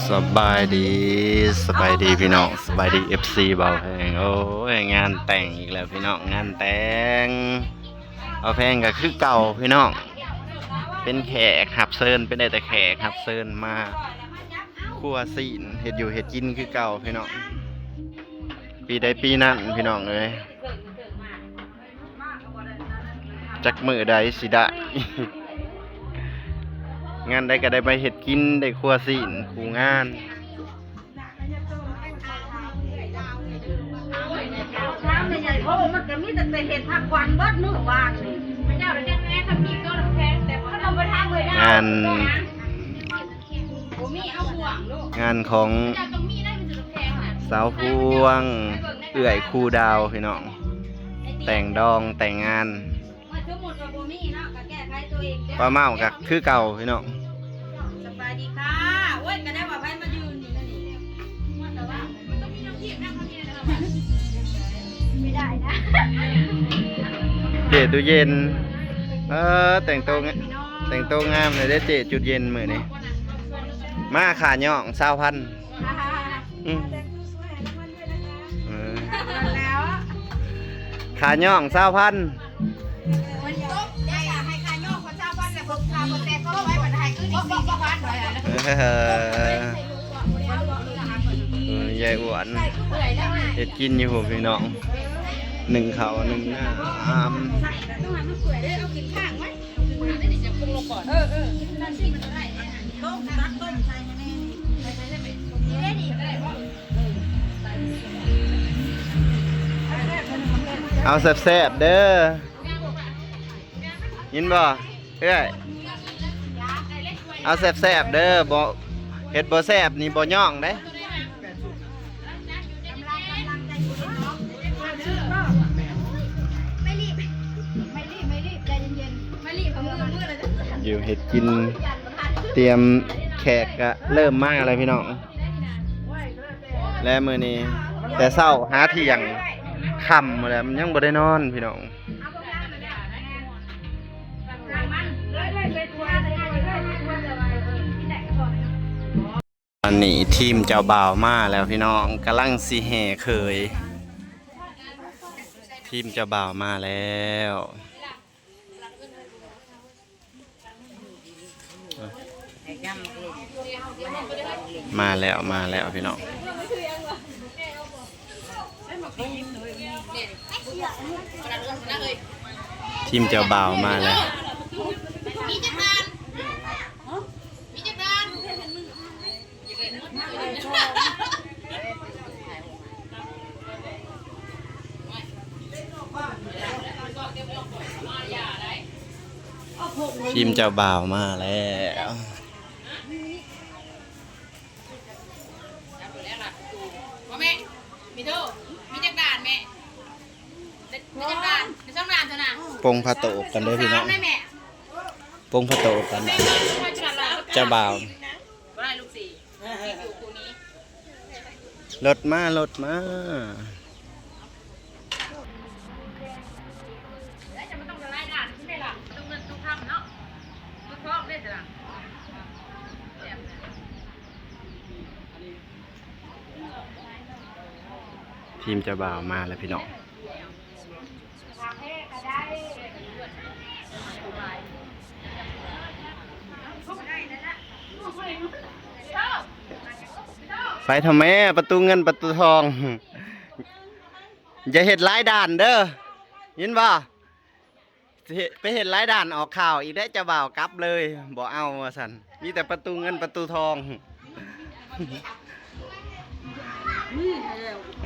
ສະບາຍດີ ສະບາຍດີພີ່ນ້ອງ ສະບາຍດີ ເອັຟຊີ ບ່າວແພງ. ໂອ້ຍ ງານແຕ່ງອີກແລ້ວພີ່ນ້ອງ ງານແຕ່ງ ບ່າວແພງກໍຄືເກົ່າພີ່ນ້ອງ ເປັນແຂກຮັບເຊີນ ເປັນໄດ້ແຕ່ແຂກຮັບເຊີນມາຄົວຊີ້ນ ເຮັດຢູ່ເຮັດກິນຄືເກົ່າພີ່ນ້ອງ ປີໃດປີນັ້ນພີ່ນ້ອງເອີຍ. ຈັກມື້ໃດຊິໄດ້ ງານໃດກໍໄດ້ມາເຮັດກິນ ໄດ້ຄົວຊີ້ນຄູ່ງານ. ຖາມແມ່ໃຫຍ່ໂພ ມັນກໍມີແຕ່ໄປເຮັດຜັກຫວັນເບິດມື້ວານນີ້ ເຈົ້າລະຈັກແນ່ທຳກິນໂຕນ້ຳແຂງ ແຕ່ບໍ່ທຳ ບໍ່ທຳເລີຍນະ ງານ ບໍ່ມີ ເອົາບ່ວງລູກ ງານຂອງ ເຈົ້າຕ້ອງມີໄດ້ ມັນຊິນ້ຳແຂງນະ ສາວພວງ ເອື້ອຍຄູດາວພີ່ນ້ອງ ແຕ່ງດອງແຕ່ງງານ ວ່າສົມມຸດວ່າບໍ່ມີເນາະ ກໍແກ້ໄຂຕົວເອງເດີ ປ້າເມົາກໍຄືເກົ່າພີ່ນ້ອງ. ສະບາຍດີຄ່ະ ໂອ້ຍ ກໍໄດ້ວ່າໃຜມາຢືນນີ້ ແຕ່ວ່າມັນຕ້ອງມີແນວຄຽງນຳ ເຂົາມີແນວ ໄມ່ໄດ້ນະ ເຈ້ຕູ້ເຢັນ ເອີ ແຕ່ງໂຕ ແຕ່ງໂຕງາມເລີຍເດ້ເຈ້ຈູດເຢັນມື້ນີ້ ມາຄ່າຍ້ອງຊາວພັນ ອືມ ເອີ ຄ່າຍ້ອງຊາວພັນ ເອີ ຍາຍອ້ວນເຮັດກິນຢູ່ພຸ້ນພີ່ນ້ອງ ໜຶ້ງເຂົ້າໜຶ້ງນ້ຳ ເອົາແຊບໆເດີ ຍິນບໍ່ເອື້ອຍ ເອົາແຊບໆເດີ ບໍ່ ເຮັດບໍ່ແຊບນີ້ບໍ່ຍ້ອງເດ້. ຢູ່ເຮັດກິນ ຕຽມແຂກກະເລີ່ມມາແລ້ວພີ່ນ້ອງ ແລະມື້ນີ້ແຕ່ເຊົ້າຫາທ່ຽງຄ່ຳແລ້ວ ມັນຍັງບໍ່ໄດ້ນອນພີ່ນ້ອງ. ຕອນນີ້ທີມເຈົ້າບ່າວມາແລ້ວພີ່ນ້ອງ ກຳລັງຊິແຫ່ເຂີຍ ທີມເຈົ້າບ່າວມາແລ້ວ ມາແລ້ວ ມາແລ້ວພີ່ນ້ອງ ທີມເຈົ້າບ່າວມາແລ້ວ. ທີມເຈົ້າບ່າວມາແລ້ວ. ບໍ່ແມ່ ມີໂຕ ມີຈັກດ້ານແມ່ ມີຈັກດ້ານ ມີສອງດ້ານເທົ່ານັ້ນ ປົງຜ້າໂຕບກັນເດີພີ່ນ້ອງ ປົງຜ້າໂຕບກັນ ເຈົ້າບ່າວ ບໍ່ໄດ້ລູກສີ່ ຢູ່ຄູ່ນີ້ ລົດມາ ລົດມາ. ທີມເຈົ້າບ່າວມາແລ້ວພີ່ນ້ອງ. ໄປທຳແມ່ ປະຕູເງິນປະຕູທອງ ຢ່າເຮັດຫຼາຍດ່ານເດີ ຍິນບໍ່? ຊິເຮັດ ໄປເຮັດຫຼາຍດ່ານອອກຂ່າວອີກເດ້ ເຈົ້າບ່າວກັບເລີຍ ບໍ່ເອົາວ່າຊັ້ນ ມີແຕ່ປະຕູເງິນປະຕູທອງ.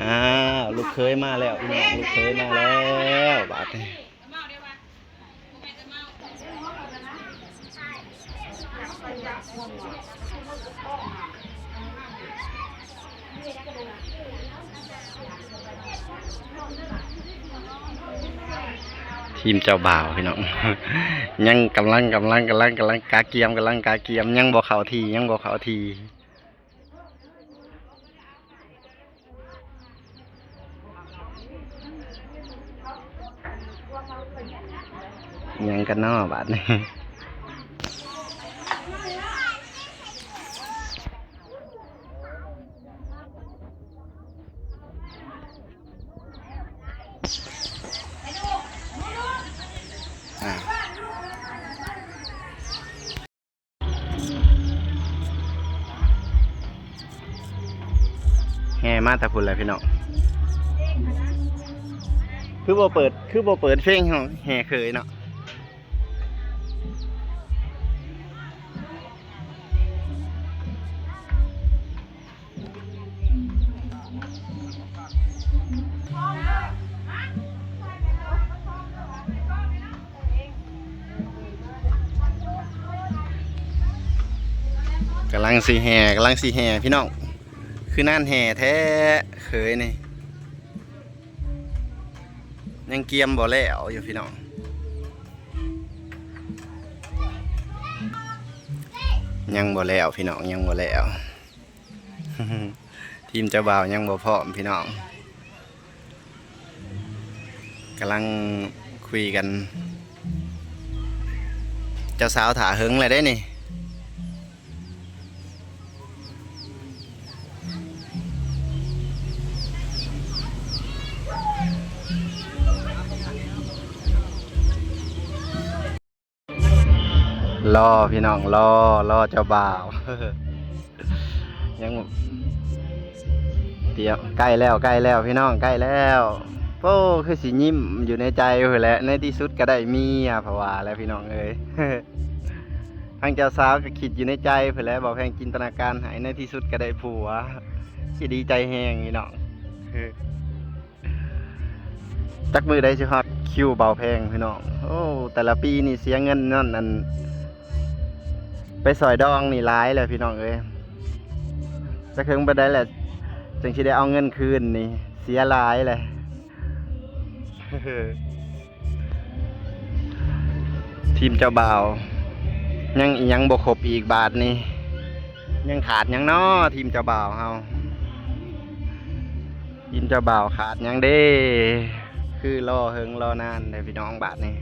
ອ້າວ ລູກເຂີຍມາແລ້ວພີ່ນ້ອງ ລູກເຂີຍມາແລ້ວບາດນີ້. ທີມເຈົ້າບ່າວພີ່ນ້ອງ ຍັງກຳລັງ ກຳລັງ ກຳລັງ ກຳລັງກະກຽມ ກຳລັງກະກຽມ ຍັງບໍ່ເຂົ້າທີ່ ຍັງບໍ່ເຂົ້າທີ່. ຫຍັງກັນເນາະບາດນີ້. ແຫ່ມາແຕ່ພຸ້ນແຫຼະພີ່ນ້ອງ. ຄືບໍ່ເປີດ ຄືບໍ່ເປີດເພງເຮົາແຫ່ເຂີຍເນາະ. ກຳລັງຊິແຫ່ ກຳລັງຊິແຫ່ພີ່ນ້ອງ. ຄືນານແຫ່ແທ້ເຂີຍນີ້. ຍັງກຽມບໍ່ແລ້ວຢູ່ພີ່ນ້ອງ. ຍັງບໍ່ແລ້ວພີ່ນ້ອງ ຍັງບໍ່ແລ້ວ. ທີມເຈົ້າບ່າວຍັງບໍ່ພ້ອມພີ່ນ້ອງ. ກຳລັງຄຸຍກັນ. ເຈົ້າສາວຖ້າເຫິງແລ້ວເດ້ນີ້. ລໍພີ່ນ້ອງ ລໍ ລໍເຈົ້າບ່າວ. ຍັງຕຽມ ໃກ້ແລ້ວ ໃກ້ແລ້ວພີ່ນ້ອງ ໃກ້ແລ້ວ. ໂອ້ ຄືຊິຍິ້ມຢູ່ໃນໃຈພຸ້ນແຫຼະ ໃນທີ່ສຸດກໍໄດ້ເມຍ ເພາະວ່າແລ້ວພີ່ນ້ອງເອີຍ. ທາງເຈົ້າສາວກໍຄິດຢູ່ໃນໃຈພຸ້ນແຫຼະ ບໍ່ແພງຈິນຕະນາການໃຫ້ ໃນທີ່ສຸດກໍໄດ້ຜົວ ຊິດີໃຈແຮງພີ່ນ້ອງ. ຈັກມື້ໃດຊິຮອດຄິວບ່າວແພງພີ່ນ້ອງ. ໂອ້ ແຕ່ລະປີນີ້ເສຍເງິນນັ້ນ ອັນ ໄປຊ່ອຍດອງນີ້ຫຼາຍແລ້ວພີ່ນ້ອງເອີຍ. ຈັກເຖິງປານໃດແຫຼະ ຈຶ່ງຊິໄດ້ເອົາເງິນຄືນນີ້ ເສຍຫຼາຍແຫຼະ. ທີມເຈົ້າບ່າວຍັງອີ່ຫຍັງບໍ່ຄົບອີກບາດນີ້. ຍັງຂາດຫຍັງນໍ ທີມເຈົ້າບ່າວເຮົາ? ທີມເຈົ້າບ່າວຂາດຫຍັງເດ້? ຄືລໍເຫິງລໍນານແທ້ພີ່ນ້ອງບາດນີ້.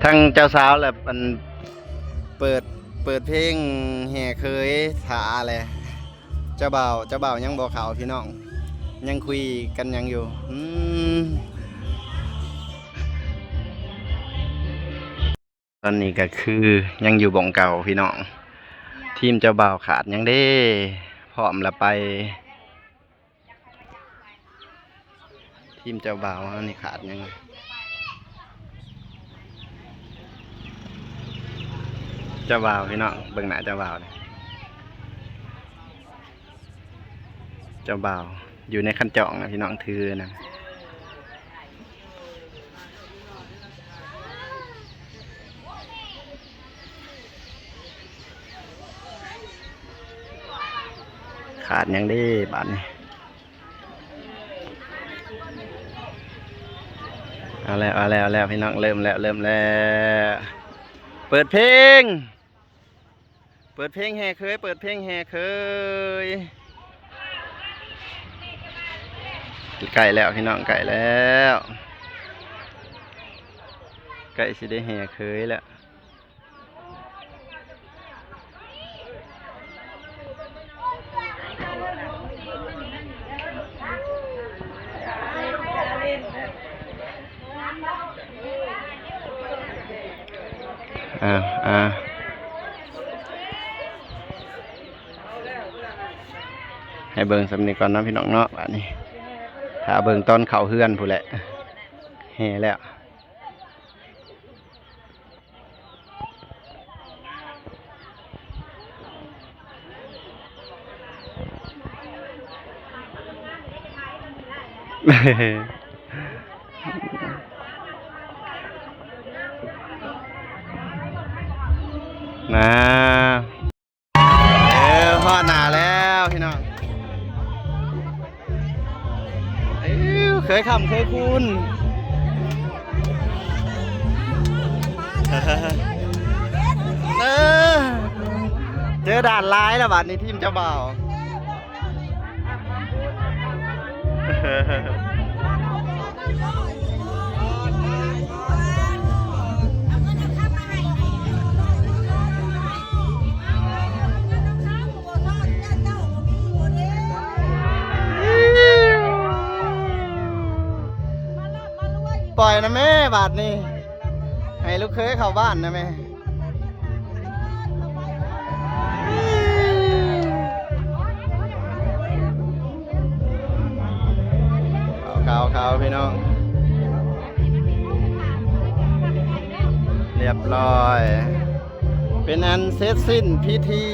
ທາງເຈົ້າສາວແຫຼະ ອັນ ເປີດ ເປີດເພງແຫ່ເຂີຍຖ້າແຫຼະ. ເຈົ້າບ່າວ ເຈົ້າບ່າວຍັງບໍ່ເຂົ້າພີ່ນ້ອງ ຍັງຄຸຍກັນຫຍັງຢູ່. ອືມ ຕອນນີ້ກໍຄືຍັງຢູ່ບ່ອນເກົ່າພີ່ນ້ອງ. ທີມເຈົ້າບ່າວຂາດຫຍັງເດ້? ພ້ອມລະໄປ. ທີມເຈົ້າບ່າວເຮົານີ້ຂາດຫຍັງ? ເຈົ້າບ່າວພີ່ນ້ອງ ເບິ່ງໜ້າເຈົ້າບ່າວນີ້. ເຈົ້າບ່າວຢູ່ໃນຄັນຈອງນະພີ່ນ້ອງ ຖືນະ. ຂາດຫຍັງເດ້ບາດນີ້? ເອົາແລ້ວ ເອົາແລ້ວ ເອົາແລ້ວ ພີ່ນ້ອງ ເລີ່ມແລ້ວ ເລີ່ມແລ້ວ. ເປີດເພງ ເປີດເພງແຫ່ເຂີຍ ເປີດເພງແຫ່ເຂີຍ. ໃກ້ແລ້ວພີ່ນ້ອງ ໃກ້ແລ້ວ ໃກ້ຊິໄດ້ແຫ່ເຂີຍແລ້ວ. ອ່າ ອ່າ ໃຫ້ເບິ່ງສ່ຳນີ້ກ່ອນເນາະ ພີ່ນ້ອງເນາະ. ບາດນີ້ຖ້າເບິ່ງຕອນເຂົ້າເຮືອນພຸ້ນແຫຼະ ແຫ່ແລ້ວ. ນາ ເອີ ຮອດໜ້າແລ້ວພີ່ນ້ອງ. ເອີ ເຂີຍຄ່ຳເຂີຍຄູນ. ເອີ ເຈີດ່ານຫຼາຍແລ້ວບາດນີ້ ທີມເຈົ້າບ່າວ. ປ່ອຍນະແມ່ບາດນີ້ ໃຫ້ລູກເຂີຍເຂົ້າບ້ານນະແມ່. ຮຽບຮ້ອຍ ເປັນອັນເສັດສິ້ນພິທີ.